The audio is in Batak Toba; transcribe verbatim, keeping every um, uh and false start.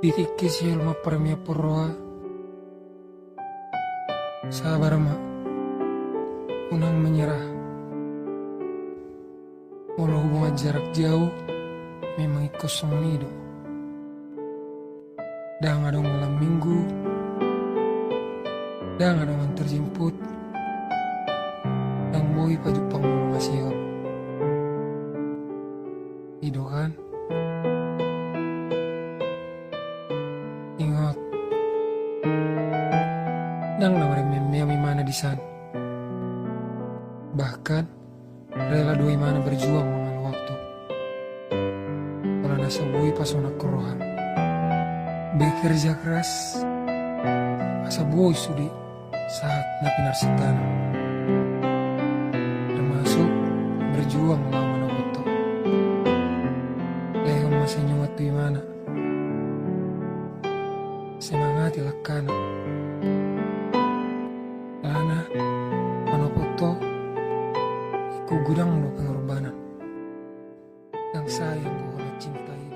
Di tingki sihol ma parmian porroha. Sabar ma. Unang menyerah. Molo hubungan jarak jauh, memang ingkon songon i do. Ndang adong malam minggu, ndang adong antar jemput, ndang boi pajumpang molo masihol. I do kan? Ingot, ndang na marmeam-meam imana di san. Bahkan, rela do imana berjuang mangalu waktu. Pola na so boi pasonakkon roha. Bekerja keras, asa boi sude sahat na pinarsinta na. Termasuk berjuang laho manogot ho. Lehon ma senyuman tu imana. Semangati langkana. Alana, manopot ho, ingkon godang do pengorbanan. Ndang sayang do holan cinta i.